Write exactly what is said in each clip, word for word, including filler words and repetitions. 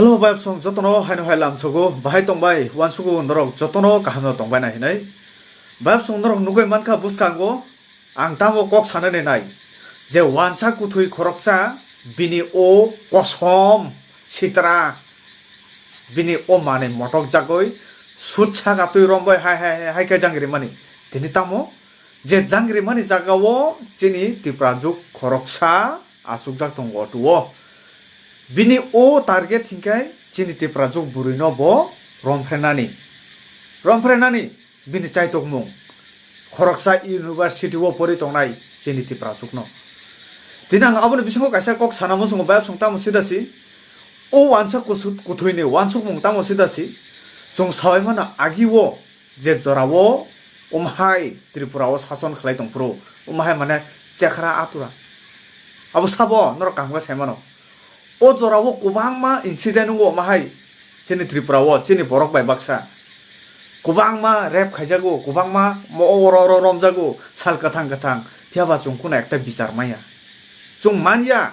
Hello, bayapsong jotono haino hai lamsogo, bahai tongbai, wansugo norok jotono kahamno tongbai na hinai. Bayapsong norok nugui mankha bwskango, ang tamo kok sanani nai, je wansa kuthwi khoroksa, bini o kosom sitra, bini o manwi motok jagoi, sut saka twi rombai hai, hai, hai, hai khe jangri mani. Tini tamo, je jangri mani jagao chini Tiprajwk khoroksa achukjak tongo o tuo. Bini o target hinkhe chini Tiprajwk bwrwino bo romphrenani. Romphrenani bini chaitokmung. Khoroksa university o pori tongnai chini Tiprajwkno. Tini ang aboni bisingo kaisa kok sana muchungo bayapsong tamo sida si. O wansa kusu-, kuthwini wansukmung tamo sida si. Chwng sabai mano agi o je jorao umhai Tripura o sason khlai tongphuru, umhai mane chekhra atura. Abo sabo norok kaham khe sai mano. O jorao kwbangma incident wngo umhai chini Tripura o, chini borok bai baksa. Kwbangma rape khaijago, kwbangma mo-, oro oro romjago, sal kwthang kwthang. Phiya ba chwng kheno ekta bichar manya. Chwng manya.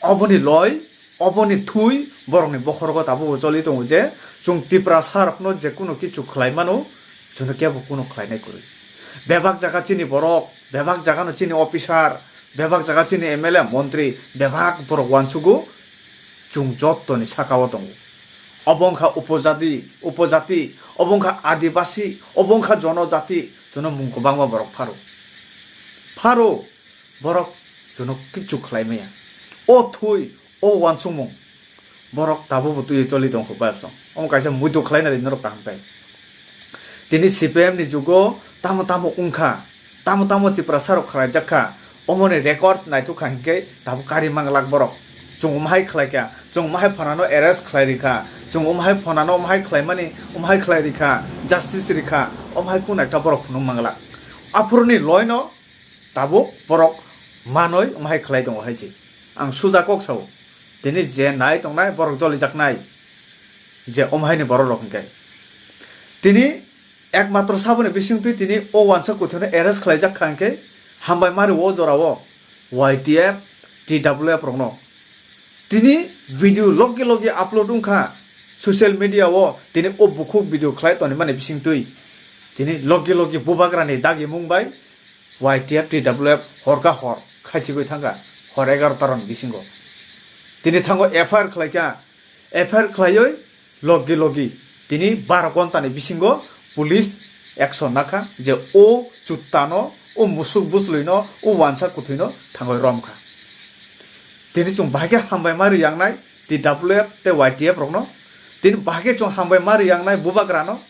Oboni loi, oboni thui, borokni bokhorogo tabukbo choli tongo je, chwng Tiprasa rokno je kuno kichu khlai mano, chwngno kebo kuno khlainai kwrwi. Bebak jaga chini borok, bebak jagano chini officer, bebak jaga chini M L A, montri, bebak borok wansugo, chwng jottoni sakao tongo. Obo wngkha upojadi, upojati, obo wngkha adibasi, obo wngkha jonojati, chwngno mung kwbangma borok pharo. Pharo. Borok chwngno kichu khlai maya. O thui, o wansukmung, borok tabukbo twiwi choli tongkho bayapsong. Omo kaisa muitu khlaina di norok kaham khe. Tini C P M ni jugo tamo tamo wngkha, tamo tamo Tiprasa rok khlaijak kha, omoni records naithok kha hinkhe tabuk kari manglak borok. Chwng umhai khlaikha, chwng umhai phanano arrest khlai rikha, chwng umhai phanano umhai khlaimani, umhai khlai rikha, justice rikha, umhai kun ekta borok phunuk manglak. Aphuruni loino tabuk borok manwi umhai khlai tongo hai se. Ang suja kok sao. Tini je nai tongnai borok jolijaknai. Je umhaini borok rok hinkhe. Tini ekmatro saboni bisingtwi tini o wansa kuthwino arrest khlaijak kha hinkhe hambai mari o jorao Y T F, T W F rokno. Tini video logi logi upload wngkha social media o, tini o bukhuk video khlai tonimani bisingtwi. Tini logi logi bubagrani dagimung bai Y T F, T W F horka hor khaichigwi thangkha, hor egarota rokni bisingo. Tini thango F I R khlaikha, F I R khlaiwi logi logi tini baro ghontani bisingo police action nakha je o chuttano, o musuk bwchlwino, o wansa kuthwino thangwi romkha. Tini chwng bahai khe hambai ma riyangnai T W F tei Y T F rokno. Tini bahai khe chwng hambai ma riyangnai bubagrano.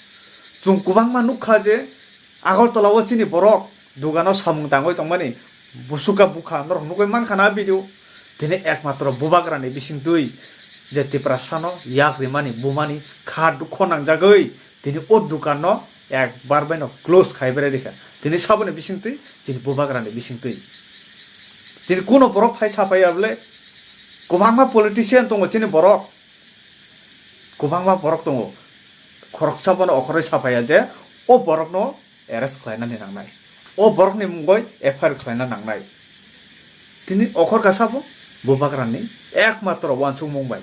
Chwng kwbangma nukha je Agartala o chini borok dugano samung tangwi tongmani busuka bukha norok nugwi mankha na video. Tini ekmatro bubagrani bisingtwi je Tiprasano yak rimani bumani kha dukho nangjagwi tini o dukanno ekbar baino close khai berai rikha. Tini saboni bisingtwi chini bubagrani bisingtwi. Tini kuno borok phai saphaiya bole kwbangma politician tongo chini borok. Kwbangma borok tongo. Khoroksa bono okhoroi saphaiya je o borokno arrest khlainani nangnai. O borokni mungoi F I R khlaina nangnai. Tini okhor kasa bo bubagrani ekmatro wansukmung bai.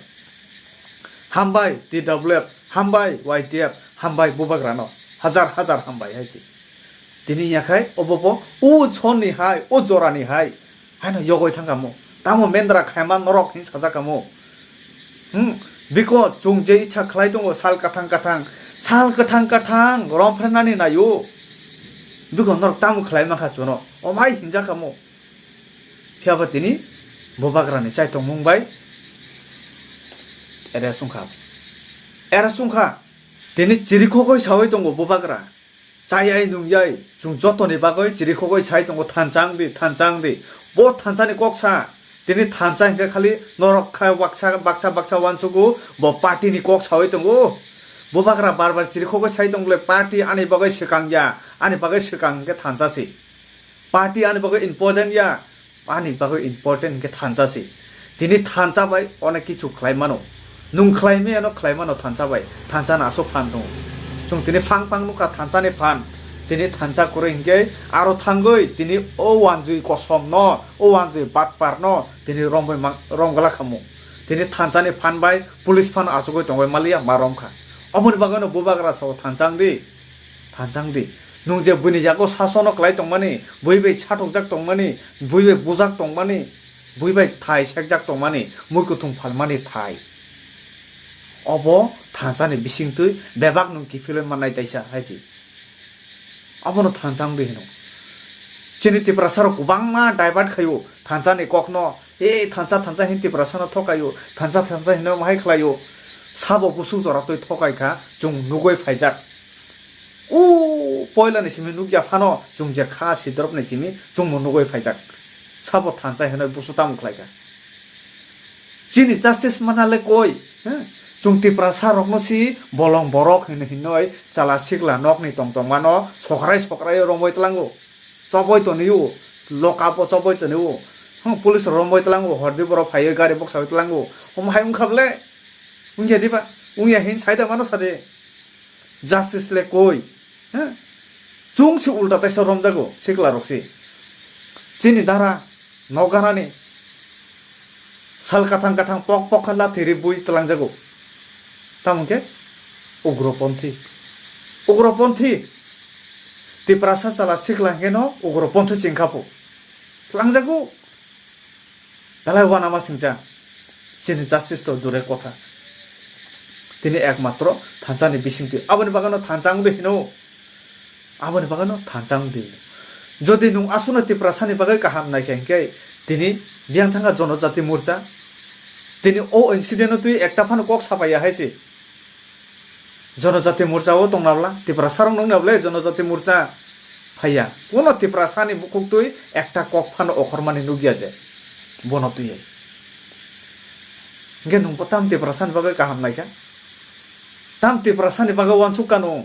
Hambai T W F, hambai Y T F, hambai bubagrano. Hajar hajar hambai hai se. Tini yakhai obo bo o sonni hai, o jorani hai. Haino yogoi thangkha mo. Tamo mendra khaima norok hin sajakha mo. Hmm, biko chwng je icha khlai tongo sal kathang kathang, sal kathang kathang romphrenani naio. Biko norok tamo khlai mankha chuno. Omhai hinjakha mo. Phiya ba tini bubagrani chaitongmung bai era sungkha. Era sungkha. Tini chirikhogoi sawi tongo bubagra. Chayai nungyai, chwng jotoni bagwi chirikhogoi sai tongo thansa wngdi, thansa wngdi. Bo thansani kok sa, tini thansa hinkhe khali norok kha baksa, baksa, baksa wansugo, bo party ni kok sawi tongo. Bubagra bar bar chirikhogoi sai tongole party ani bagwi swkang ya, ani bagwi swkang hinkhe thansa si. Party ani bagwi important ya, ani bagwi important hinkhe thansa si. Tini thansa bai onek kichu khlai mano. Nwng khlai maya no khlai mano thansa bai. Thansa no aswk phan tongo. Chwng tini phang phang nukha thansa ni phan. Tini thansa kwrwi hinkhe aro thangwi tini o wanjwi kosom no, o wanjwi batpar no tini romwi mang-, romgwla khamu. Tini thansa ni phan bai police phano achugwi tongwi maliya ma romkha. Oboni bagwi no bubagra sao thansa wng di, thansa wng di. Nwng je buini yago sasono kwlai tongmani, bui bai sathokjak tongmani, bui bai bujak tongmani, bui bai thai sekjak tongmani, mui kuthum phalmani thai. Obo thansa ni bisingtwi bebak nwng kiphilwi mannai taisa hai se. Abono thansa wng di hino. Chini Tiprasa rok kwbangma divert khaio thansa ni kokno. E thansa thansa hin Tiprasa no thokaio, thansa thansa hino mahai khlaio. Sabo busu jora twi thokai kha, chwng nugwi phaijak. O poila ni simi nukya phano chwng je kha sidrop ni simi chwngmo nugwi phaijak. Sabo thansa hino busu tamo khlai kha. Chini justice mana le koi, he? Chwng Tiprasa rokno si bolong borok hino hinoi chala sikla nokni tong tong mano sokrai sokrai romoi tlango. Choboi tonio, lock up o choboi tonio. Hmm, police rok romoi tlango, hordi borok phaiwi gari boksawi tlango. Omo hai wngkha ble? Wngya diba? Wngya hin saida mano sade. Justice le koi. He? Chwng se ulta taisa romjago, sikla rok se. Chini dara, nogarani. Sal kathang kathang pok pok kha lathi ribui tlangjago. Tamo khe ugroponthi. Ugroponthi. Tiprasa chala sikla hwnkhe no ugroponthi chingkhapo. Tlangjago. Belai uanama singcha. Chini justice to dure kotha. Tini ekmatro thansa ni bisingtwi. Aboni bagwi no thansa wngwi hino. Aboni bagwi no thansa wngwi hino. Jodi nwng aswkno Tiprasa ni bagwi kaham naikha hinkhe tini biyang thangkha Jonojati Morcha. Tini o incident no twi ekta phano kok sapaiya hai se. Jonojati Morcha o tongna bla, Tiprasa rok nungna bla Jonojati Morcha phaiya. Kuno Tiprasa ni bukhuk twi ekta kok phano okhormani nukya je. Bono twi. Hinkhe nwng bo tam Tiprasa ni bagwi kaham naikha. Tam Tiprasa ni bagwi uansuk kha nwng.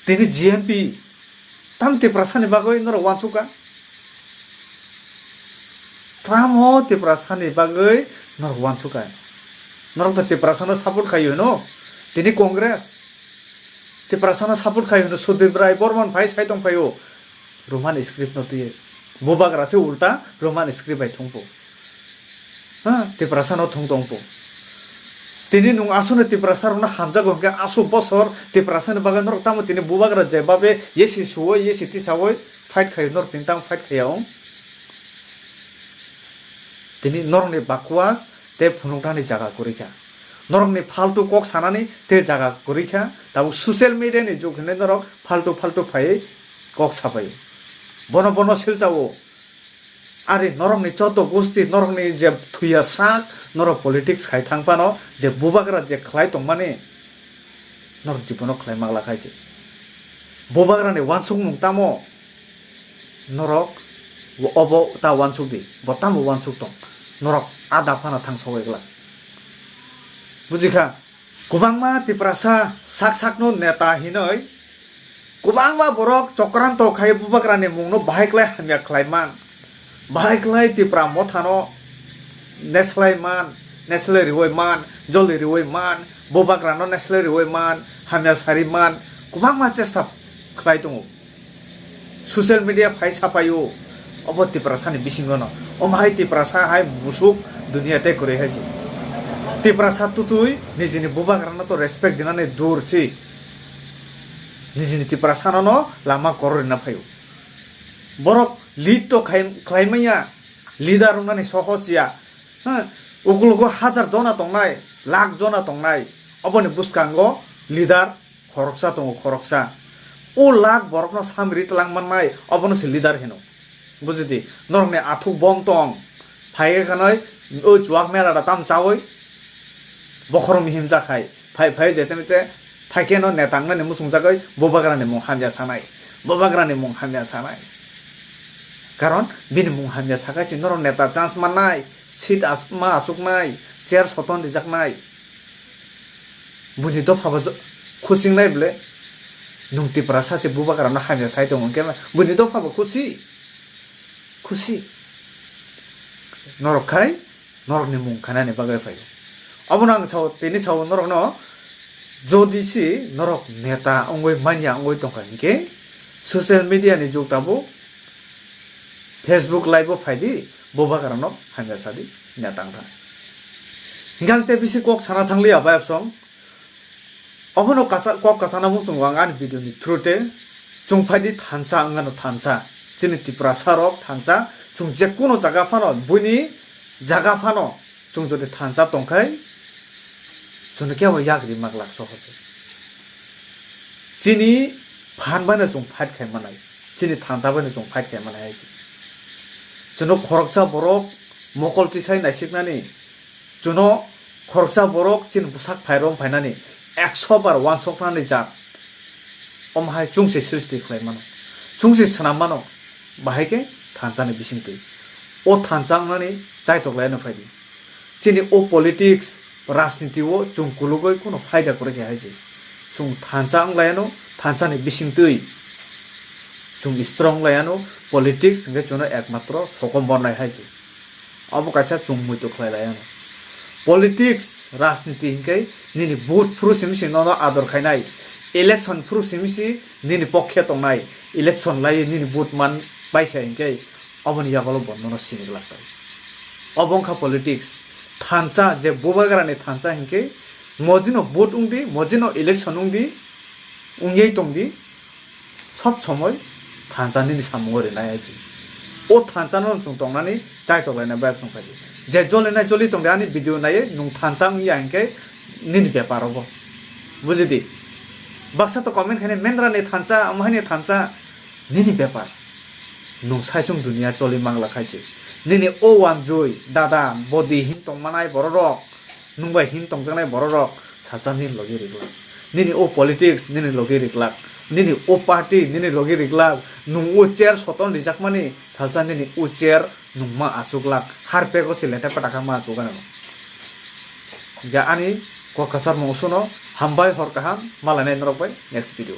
Tini G M P tam Tiprasa ni bagwi norok uansuk kha. Tamo Tiprasa ni bagwi norok uansuk kha. Norok to Tiprasa no support khai hino. Tini Congress Tiprasa no support khai hino. Sudip Rai Borman phai sai tong phaio. Roman script no twiwi. Bubagra se ulta Roman script bai thung pho. Ha, Tiprasa no thung tong pho. Tini nwng aswkno Tiprasa rokno hamjago hwnkhe aswk bosor Tiprasa ni bagwi norok tamo tini bubagra je babe yesi suwoi yesi tisawoi fight khaio norok tini tamo fight khaiya wng. Tini norokni bakwas tei phunuknani jaga kwrwi kha. Norokni faltu kok sanani tei jaga kwrwi kha. Tabuk social media ni jug hinwi norok faltu faltu phaiwi kok sapai. Bono bono silchao. Ari norokni joto gosti, norokni je thuya sak, norok politics khai thang phano, je bubagra je khlai tongmani, norok jibono khlai magla khai se. Bubagrani uansukmung tamo? Norok obo ta uansuk di, bo tamo uansuk tong? Norok ada phano thang sogwi glak. Buji kha? Kwbangma Tiprasa sak sakno neta hinoi kwbangma borok chokranto khai bubagrani mungno bahai klai hamya khlai man. Bahai klai Tipra mothano neslai man, neslai riwoi man, joli riwoi man, bubagrano neslai riwoi man, hamya sari man, kwbangma chesta khlai tongo. Social media phai sapaio, obo Tiprasa ni bisingo no. Omo hai Tiprasa hai musuk dunia tei kwrwi hai se. Tiprasa tutui nijini bubagrano to respect dinani dur si. Nijini Tiprasa no no lama koror rina phaio. Borok lead to khai-, khlai manya, leader wngnani sohos ya. Ha, ukulugo hajar jona tongnai, lakh jona tongnai. Oboni bwskango leader khoroksa tongo, khoroksa. O lakh borokno samri tlang mannai, obono se leader hino. Bujidi, norokni athuk bom tong, phai khe khanai, o chuak mela da tam chawi, bokhorok mihim jakhai, phai phai je tene te, phai khe no neta wngnani muchung jagwi, bubagrani mung hamya sanai, bubagrani mung hamya sanai. Karon bini mung hamya sakai se norok neta chance mannai, seat as-, ma asuknai, chair soton rijaknai. Buini dopha bo jo-, khusingnai ble. Nwng Tiprasa se bubagrano hamya sai tongo hwnkhe buini dopha bo khusi. Khusi. Norok khai norokni mung khanani bagwi phaio. Abono ang sao, tini sao norokno, jodi se norok neta wngwi manya wngwi tongkha hinkhe social media ni jug tabuk Facebook live o phaidi, Bubagrano hamya sadi, nya tang tha. Hingkang te bisi kok sana thangliya bai absong. Obono kasa, kok kasana muchungo ang ani video ni through te chwng phaidi thansa wngano thansa. Chini Tiprasa rok thansa, chwng je kuno jaga phano, buini jaga phano chwng jodi thansa tongkhai, chwngno kebo yak ri maglak sohose. Chini phan baino chwng fight khai manai, chini thansa baino chwng fight khai manai hai se. Chwngno khoroksa borok mokol tisai naisiknani, chwngno khoroksa borok chini bwsak phairom phainani, ekso bar wansoknani jat. Omo hai chwng se srishti khlai mano, chwng se swnam mano, bahai khe thansa ni bisingtwi. O thansa wngnani chaitok lai no phaidi. Chini o politics, rajniti o chwng kulugwi kuno phaida kwrwi khe hai se. Chwng thansa wng lai ano, thansa ni bisingtwi chwng strong lai ano, politics hwnkhe chwngno ekmatro sokom bornai hai se. Obo kaisa chwng muitu khlai lai ano. Politics, rajniti hwnkhe nini vote phuru simi si nono ador khainai, election phuru simi si nini pokhe tongnai, election lai nini vote man pai khe hwnkhe oboni yagulo bo nono sini glak tai. Obo wngkha politics. Thansa je bubagrani thansa hwnkhe mojino vote wngdi, mojino election wngdi, wngwi tongdi, sob somoi thansa nini samungo rinai hai se. O thansa no chwng tongnani chaitok lainai bai chwng phaidi. Je jolinai joli tongdi ani video naiwi nwng thansa wngya hwnkhe nini bepar obo. Bujidi? Baksa to comment khainai, "Mendra ni thansa, omo hai ni thansa," nini bepar. Nwng saisung dunia choli mangla khai se. Nini o wanjui, dada, bodi hin tongmanai bororok, nwng bai hin tongjaknai bororok salsa nini logi riglak. Nini o politics nini logi riglak. Nini o party nini logi riglak. Nwng o chair soton rijakmani salsa nini o chair nwng ma achuklak. Harpego se leta pata kha ma achuk ano. Ja ani kok kasar mung suno hambai hor kaham malainai norok bai next video.